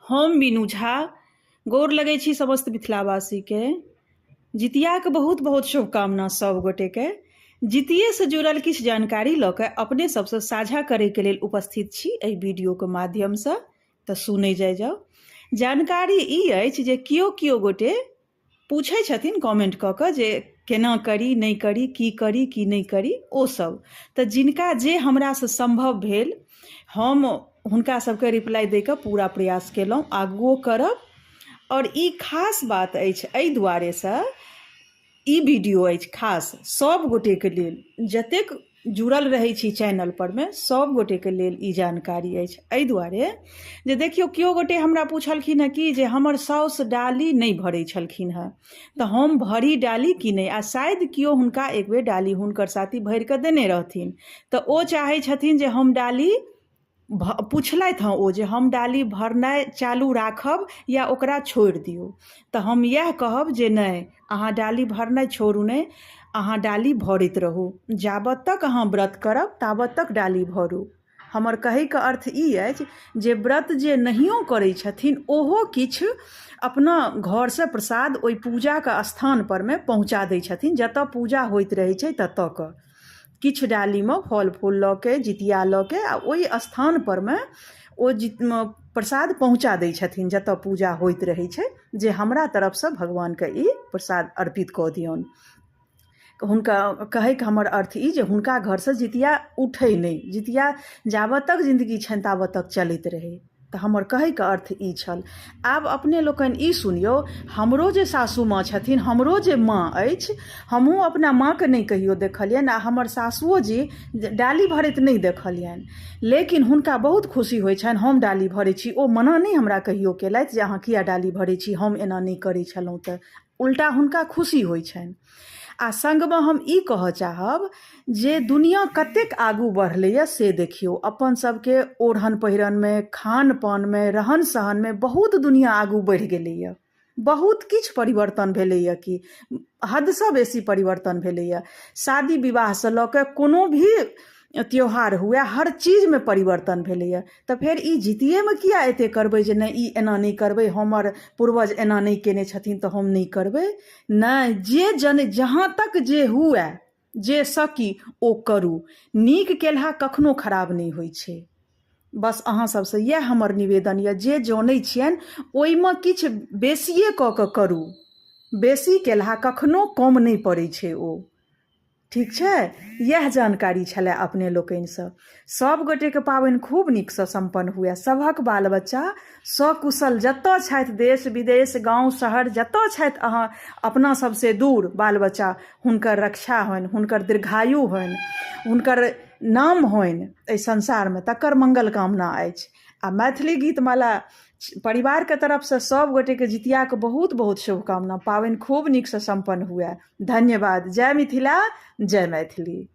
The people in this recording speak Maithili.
हम मीनू झा गोर लगै छी समस्त मिथिलावासीके। जितियाके बहुत बहुत शुभकामना सब गोटेके। जितियेसँ जुड़ल किछु जानकारी लऽ कऽ अपने सबसँ साझा करैके लेल उपस्थित छी एहि वीडियोके माध्यमसँ, तऽ सुनै जाइ जाउ। जानकारी ई अछि जे केओ केओ गोटे पूछै छथिन कमेंट कऽ कऽ जे केना करी, नहि करी, की करी, की नहि करी, ओ सब। तऽ जिनका जे हमरासँ सम्भव भेल हम हुनका सबके रिप्लाई दैके पूरा प्रयास केलहुँ, आगुओ करब। आओर ई खास बात अछि, एहि दुआरेसँ ई वीडियो अछि खास सब गोटेके लेल, जतेक जुड़ल रहै छी चैनल परमे सब गोटेके लेल ई जानकारी अछि। एहि दुआरे जे देखियौ, केओ गोटे हमरा पुछलखिन हँ कि जे हमर साउस डाली नहि भरै छलखिन हँ, तऽ हम भरी डाली कि नहि। आ शायद केओ हुनका एक बेर डाली हुनकर साथी भरि कऽ देने रहथिन, तऽ ओ चाहै छथिन जे हम डाली पुछलथि हँ ओ जे हम डाली भरनाइ चालू राखब या ओकरा छोड़ि दियौ। तऽ हम इएह कहब जे नहि, अहाँ डाली भरनाइ छोड़ू नहि, अहाँ डाली भरैत रहू। जाबत तक अहाँ व्रत करब ताबत तक डाली भरू। हमर कहैके अर्थ ई अछि जे व्रत जे नहियो करै छथिन ओहो किछु अपना घरसँ प्रसाद ओहि पूजाके स्थान परमे पहुँचा दै छथिन, जतऽ पूजा होइत रहै छै ततऽ कऽ किछु डालीमे फल फूल लऽ के, जितिया लऽ के, आ ओहि स्थान परमे ओ प्रसाद पहुँचा दै छथिन जतऽ पूजा होइत रहै छै, जे हमरा तरफसँ भगवानके ई प्रसाद अर्पित कऽ दियौन। हुनका कहैके हमर अर्थ ई जे हुनका घरसँ जितिया उठै नहि, जितिया जाबत तक जिन्दगी छनि ताबत तक चलैत रहै। तऽ हमर कहैके अर्थ ई छल। आब अपने लोकनि ई सुनियौ, हमरो जे सासू माँ छथिन, हमरो जे माँ अछि, हमहूँ अपना माँके नहि कहियो देखलियनि आ हमर सासुओ जी डाली भरैत नहि देखलियनि, लेकिन हुनका बहुत खुशी होइ छनि हम डाली भरै छी। ओ मना नहि हमरा कहियो केलथि जे अहाँ किया डाली भरै छी, हम एना नहि करै छलहुँ। तऽ उल्टा हुनका खुशी होइ छनि। आ संगमे हम ई कहऽ चाहब जे दुनिआँ कतेक आगू बढ़लैए से देखियौ, अपन सबके ओढ़न पहिरनमे, खान पानमे, रहन सहनमे बहुत दुनिआँ आगू बढ़ि गेलैए, बहुत किछु परिवर्तन भेलैए, कि हदसँ बेसी परिवर्तन भेलैए। शादी विवाहसँ लऽ कऽ कोनो भी त्यौहार हुए, हर चीजमे परिवर्तन भेलैए। तऽ फेर ई जितियेमे किया एते करबै जे नहि, ई एना नहि करबै, हमर पूर्वज एना नहि केने छथिन तऽ हम नहि करबै? नहि, जे जन जहाँ तक जे हुए, जे सकी ओ करू। नीक केलहा कखनो खराब नहि होइ छै। बस अहाँ सबसँ इएह हमर निवेदन यऽ, जे जनै छियनि ओहिमे किछु बेसिए कऽ कऽ करू। बेसी केलहा कखनो कम नहि पड़ै छै ओ। ठीक छै, इएह जानकारी छलए अपने लोकनिसँ। सभ गोटेके पाबनि खूब नीकसँ सम्पन्न हुए, सभक बाल बच्चा सकुशल जतऽ छथि, देश विदेश गाँव शहर जतऽ छथि, अहाँ अपना सबसँ दूर बाल बच्चा, हुनकर रक्षा होइन, हुनकर दीर्घायु होइन, हुनकर नाम होइन एहि संसारमे, तकर मंगल कामना अछि। आ मैथिली गीतमाला परिवारके तरफसँ सभ गोटेके जितियाके बहुत बहुत शुभकामना। पाबनि खूब नीकसँ सम्पन्न हुए। धन्यवाद। जय मिथिला, जय मैथिली।